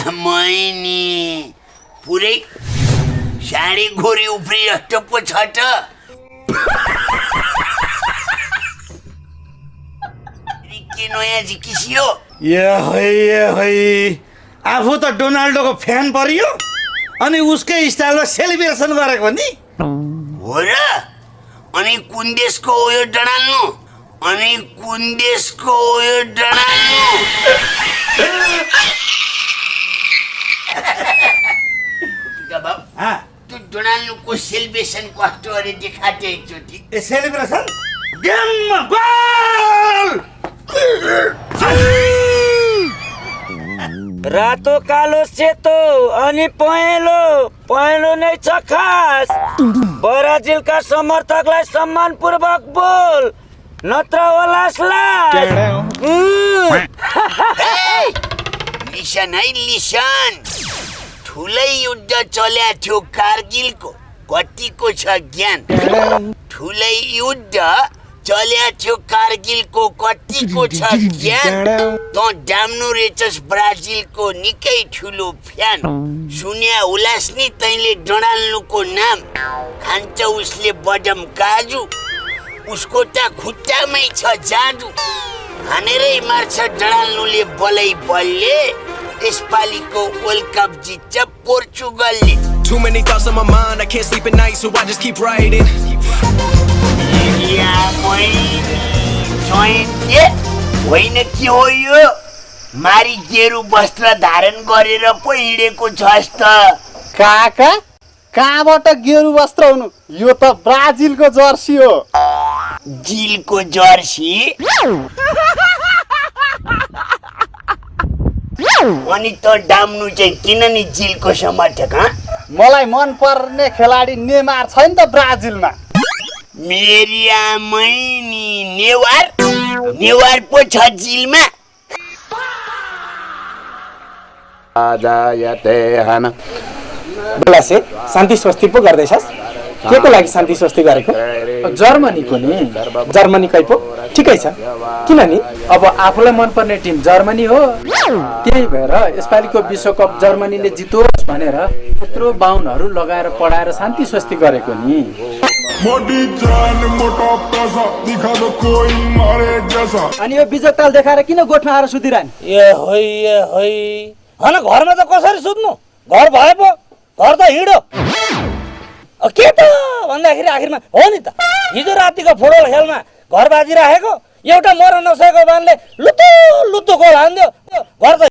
Many पुरै साडी घोरी उफ्री जस्तो पो छ त के नयाँ जिकिसियो आफू त डोनाल्डोको फ्यान परियो अनि उसकै स्टाइलमा सेलिब्रेसन गरेको नि हो र अनि कुन देशको हो यो डोनाल्डो अनि कुन देशको हो यो डोनाल्डो त्यो डोनाल्डोको सेलिब्रेसन कस्तो अरे देखाते एकचोटि ए सेलिब्रेसन गेम गोल रातो कालो सेतो अनि पहेँलो नै छ खास ब्राजिलका समर्थकलाई सम्मानपूर्वक बोल नत्र होला लिसन है लिसन ठुलै युद्ध चल्या थियो कारगिलको कतिको छ ज्ञान ठुलै युद्ध चल्या थियो कारगिलको कतिको छ ज्ञान त डाम्नु रहेछस् ब्राजिलको निकै ठुलो फ्यान सुन्या उलास नि तैँले डोनाल्डोको नाम खान्छ उसले बडम काजु उसको त खुट्टामै छ जादु हानेरै मार्छ डोनाल्डोले बलै बलले यसपालिको वर्ल्ड कप जित्छ पोर्चुगलले Too many thoughts on my mind, I can't sleep at night, so I just keep writing. होइन के हो यो मारी गेरु वस्त्र धारण गरेर पो हिँडेको छस् त काका कहाँबाट गेरु वस्त्र हुनु यो त ब्राजिलको जर्सी हो जिलको जर्सी अनि त डाम्नु चाहिँ किन नि जिलको समर्थक मलाई मन पर्ने खेलाडी नेमार छ नि त ब्राजिलमा मेरी आमै नि नेवार पो छ जिलमा बेलासे शान्ति स्वस्ति पो गर्दैछस् के को लागि शान्ति स्वस्ति गरेको जर्मनीको नि जर्मनीकै पो ठिकै छ किन नि अब आफूलाई मनपर्ने टिम जर्मनी हो त्यही भएर यसपालिको विश्वकप जर्मनीले जितोस् भनेर यत्रो बाहुनहरू लगाएर पढाएर शान्ति स्वस्ति गरेको नि अनि यो बिजोकताल देखाएर किन गोठमा आएर सुतिरहने होइन घरमा त कसरी सुत्नु घर भए पो घर त हिँडो के त भन्दाखेरि आखिरमा हो नि त हिजो रातिको फुटबल खेलमा घर बाजिराखेको एउटा मर नसकेको बानले लुत्तो गोल हान्दियो घर त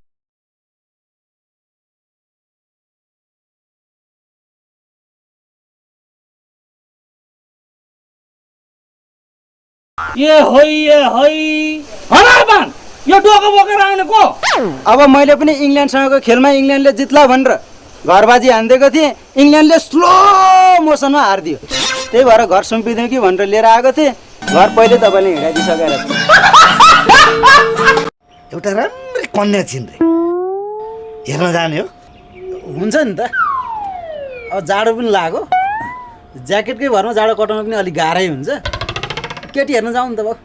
यो डोको बोकेर आउने को अब मैले पनि इङ्ल्यान्डसँगको खेलमा इङ्ल्यान्डले जित्ला भनेर घरबाजी हान्दिएको थिएँ इङ्ल्यान्डले स्लो मोसनमा हारिदियो त्यही भएर घर सुम्पिदिउँ कि भनेर लिएर आएको थिएँ घर पहिले तपाईँले हिँडाइदिइसकेर एउटा राम्रै कन्या छिन् रे हेर्न जाने हो हुन्छ नि त अब जाडो पनि लाग्यो ज्याकेटकै भरमा जाडो कटाउनु पनि अलिक गाह्रै हुन्छ केटी हेर्न जाउँ नि त भाउ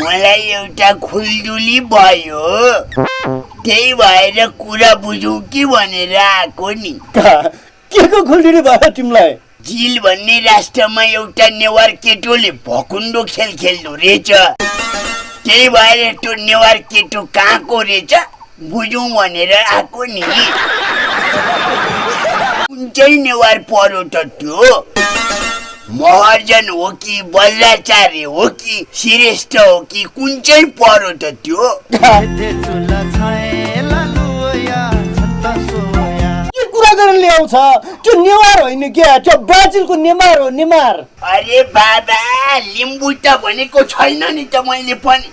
मलाई एउटा खुल्दुली भयो त्यही भएर कुरा बुझौँ कि भनेर आएको नि के को खुल्दुली भयो तिमीलाई जिल भन्ने राष्ट्रमा एउटा नेवार केटोले भकुन्डो खेल खेल्दो रहेछ त्यही भएर त्यो नेवार केटो कहाँको रहेछ बुझौँ भनेर आएको नि कुन चाहिँ नेवार पर्यो त त्यो महर्जन हो कि बल्लाचार्य हो कि श्रेष्ठ हो कि कुन चाहिँ पर्यो त त्यो के कुरा गरेर ल्याउँछ त्यो नेवार होइन क्या त्यो ब्राजिलको नेमार हो नेमार अरे बाबा लिम्बू त भनेको छैन नि त मैले पनि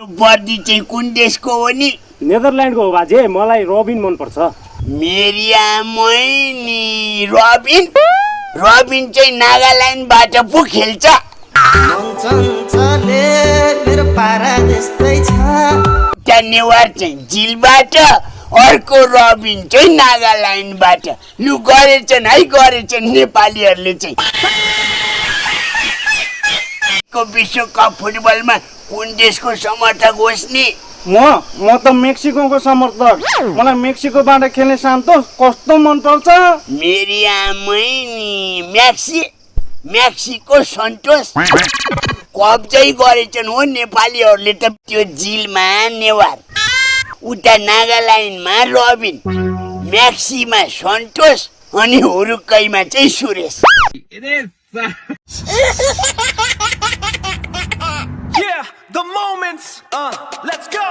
बर्दी चाहिँ कुन देशको हो नि नेदरल्यान्डको हो बाजे मलाई रोबिन मनपर्छ मेरी आमै नि रबिन चाहिँ नागाल्यान्डबाट पो खेल्छ मेरो पारा जस्तै छ त्यहाँ नेवार चाहिँ जिलबाट अर्को रबिन चाहिँ नागाल्यान्डबाट लु गरेछन् है गरेछन् नेपालीहरूले चाहिँ विश्वकप फुटबलमा कुन देशको समर्थक होस् नि म त मेक्सिकोको समर्थक मलाई मेक्सिकोबाट खेल्ने सान्तोस कस्तो मनपर्छ मेरी आमै नि मेक्सिको सन्तोष कप चाहिँ गरेछन् हो नेपालीहरूले त त्यो झिलमा नेवार उता नागाल्यान्डमा रबिन म्याक्सीमा सन्तोष अनि हुरुक्कैमा चाहिँ Suresh Yeah, the moments, let's go.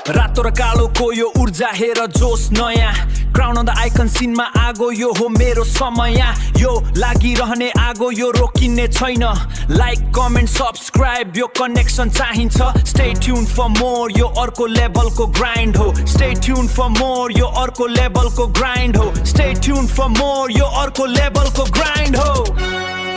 रातो र कालोको यो ऊर्जा हेर जोस नयाँ crown on the icon cinema आगो यो हो मेरो समय यो लागिरहने आगो यो रोकिने छैन लाइक कमेन्ट सब्सक्राइब यो कनेक्सन चाहिन्छ स्टे ट्युन फर मोर यो अर्को लेभलको ग्राइन्ड हो स्टे ट्युन फर मोर यो अर्को लेभलको ग्राइन्ड हो स्टे ट्युन फर मोर यो अर्को लेभलको ग्राइन्ड हो